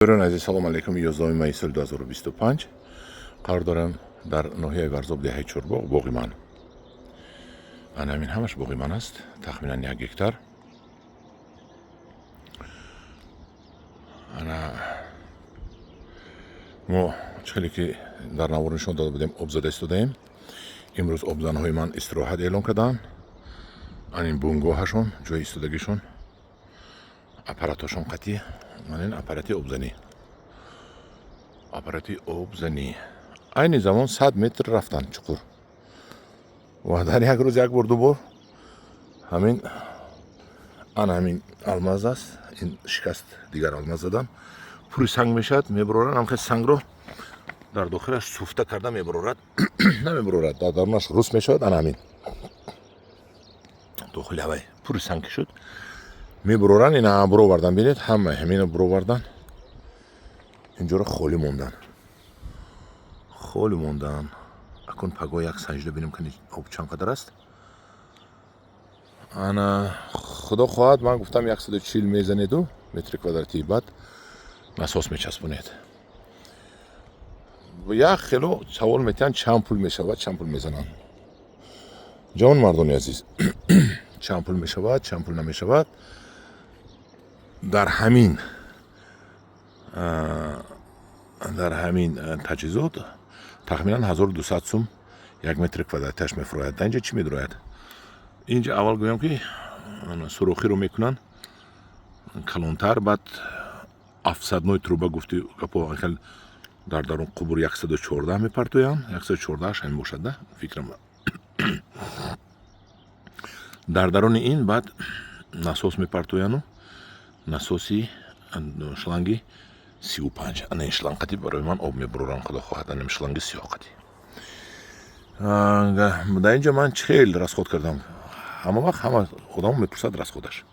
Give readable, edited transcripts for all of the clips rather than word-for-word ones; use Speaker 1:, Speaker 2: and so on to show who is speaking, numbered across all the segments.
Speaker 1: Дӯстони азиз, салом алейкум. 11 майи соли 2025 қарор дорам дар ноҳияи Варзоб, деҳаи Чорбоғ, боғи ман. Ана ҳамин ҳамаш боғи ман аст, тахминан 1 гектар. Ана мо чӣ хеле ки дар навор нишон дода будем, об зада истодаем. Имрӯз обзанҳои ман истироҳат эълон карданд. Ан ин бунгоҳашон, ҷои истодагишон, аппаратошон қатъӣ. Ман ин аппарати обзанӣ, аппарати обзанӣ. Айни замон 100 метр рафтанд чуқур ва дар як рӯз як бор, ду бор. Ҳамин ана ҳамин алмаз аст, ин шикаст, дигар алмаз задан, пури санг мешавад, мебуроранд. Ҳамхел сангро дар дохилаш суфта карда мебурорад, намебурорад, дар дарунаш рус мешавад. Ана ҳамин дохили ҳавай пури санг ки шуд, мебуроранд. Ина буровардан, бинед, ҳама ҳамина буровардан, инҷоро холӣ мондан, холӣ мондан. Акун паго як санҷида бинем, ки об чанд қадар аст. Ана, худо хоҳад, ман гуфтам, 140 мезанеду метри квадратӣ, баъд насос мечаспонед. Як хело савол метиҳанд: чанд пул мешавад, чанд пул мезананд? Ҷавон мардони азиз, чанд пул мешавад, чанд пул намешавад. Дар ҳамин таҷҳизот тахминан 1200 сум 1 метри квадратиаш мефурояд. Дар инҷа чӣ медурояд? Инҷа аввал гӯям, ки сурохиро мекунанд калонтар, баъд обсадной труба гуфти гапо хел дар дарун қубур 114 мепартоянд. 114 ҳамин бошад да фикрам. Дар даруни ин баъд насос мепартояну насоси шланги 35. Ана ин шланг қати барои ман об мебуроранд, худо хоҳад, ана шланги сиёҳ қати. Дар инҷо ман чӣ хел расход кардам? Ҳама вақт ҳама одамо мепурсад расходаш.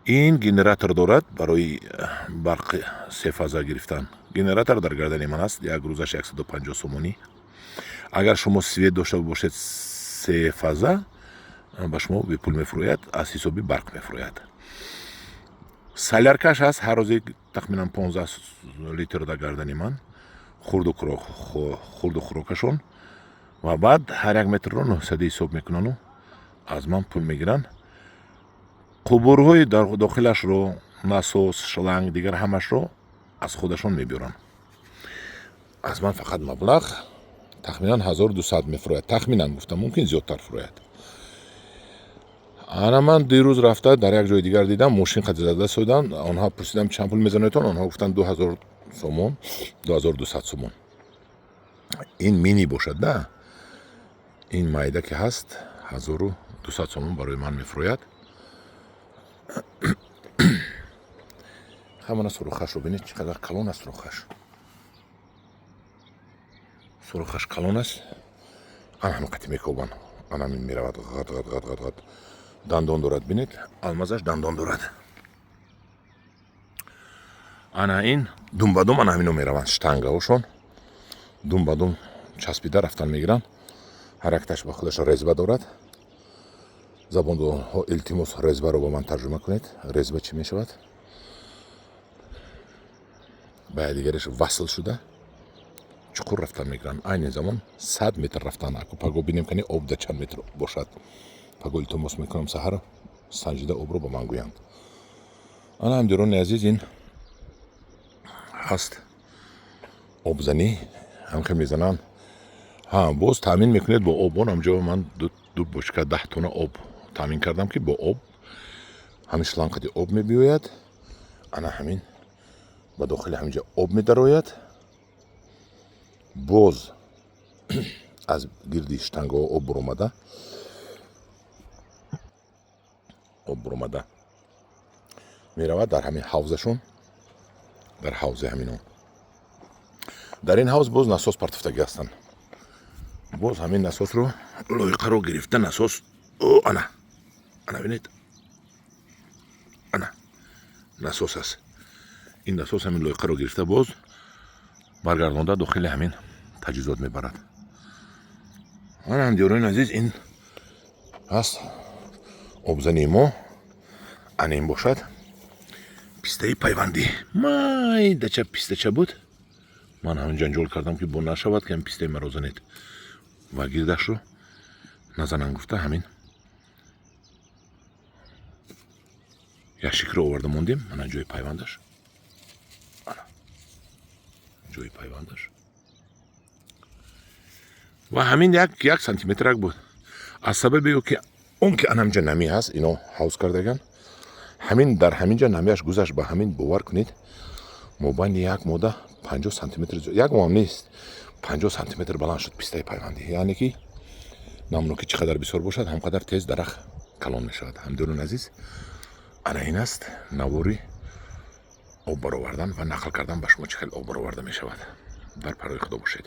Speaker 1: Ин генератор дорад барои барқи сефаза гирифтан. Генератор дар гардани ман аст, як рӯзаш 150 сомонӣ. Агар шумо свет дошта бошед, сефаза ба шумо бепул мефурӯяд, аз ҳисоби барқ мефурӯяд. Соляркаш ҳаст, ҳар рӯзе тахминан 15 литр дар гардани ман, хурду хӯрокашон. Ва баъд ҳар як метрро 900 ҳисоб мекунану аз ман пул мегиранд. Қубурҳои дохилашро, насос, шланг, дигар ҳамашро аз худашон мебиёранд. Аз ман фақат маблағ тахминан 1200 мефурӯяд. Тахминан гуфтам, мумкин зиёдтар фурӯяд. Ана ман дирӯз рафта дар як ҷои дигар дидам, мошин қати зада содан. Онҳо пурсидам, чанд пул мезанедтон? Онҳо гуфтанд, 2000 сомон, 2200 сомон. Ин мини бошад да, ин майда ки ҳаст, 1200 сомон барои ман мефурӯяд. Ҳамана сурохашро бинед, чӣ қадар калон аст сурохаш. Сурохаш калон аст. Ана ҳамин қати мекобанд, ана ҳамин меравад, ғат ғат ғат ғат ғат. Дандон дорад, бинед, алмазаш дандон дорад. Ана ин думбадум, ана ҳамино мераванд, штангаошон думбадум часпида рафтан мегиранд. Ҳар якташ ба худаш резьба дорад. Забондонҳо, илтимос, резьбаро ба ман тарҷума кунед. Резьба чӣ мешавад? Ба якдигараш васл шуда чуқур рафтан мегиранд. Айни замон 100 метр рафтан. Аку паго бинем, кани об да чанд метр бошад. Паго илтимос мекунам, саҳар санҷида обро ба ман гӯянд. Ана, ҳамдиёрони азиз, ин ҳаст обзанӣ, ҳамхел мезананд. Ҳа, боз таъмин мекунед бо об. Он ҳамҷо ман ду бочка 10 тонна об таъмин кардам, ки бо об ҳамин шланг қади об мебиёяд. Ана ҳамин ба дохили ҳаминҷа об медарояд, боз аз гирди штангаҳо об буромада меравад дар ҳамин ҳавзашон, дар ҳавзи ҳамино. Дар ин ҳавз боз насос партофтагӣ ҳастанд. Боз ҳамин насосро, лоиқаро гирифта насос, ана, ана бинед, ана насос аст. Ин насос ҳамин лоиқаро гирифта, боз баргардонда дохили ҳамин таҷҳизот мебарад. Ана, ҳамдиёрони азиз, ин ҳаст обзании мо. Ана ин бошад. Пистаи пайвандӣ, майдача пистача буд. Ман ҳамин ҷанҷол кардам, ки бо нашавад, ки ҳамин пистаи маро занед ва гирдашро назананд гуфта, ҳамин ящикро оварда мондем. Ана ҷои пайвандаш, ана ҷои пайвандаш ва ҳамин як сантиметрак буд. Аз сабаби ки он ки анамҷа намӣ ҳаст, ино ҳавз кардаган, ҳамин дар ҳамин ҷа намиаш гузашт. Ба ҳамин бовар кунед, мобайни як мода 50 сантиметр, як моҳам нест, 50 сантиметр баланд шуд пистаи пайвандӣ. Яъне ки намнокӣ чӣ қадар бисёр бошад, ҳам қадар тез дарахт калон мешавад. Ҳамдиёрони азиз, ана ин аст навори об баровардан ва нақл кардан ба шумо, чӣ хел об бароварда мешавад. Дар парои Худо бошед.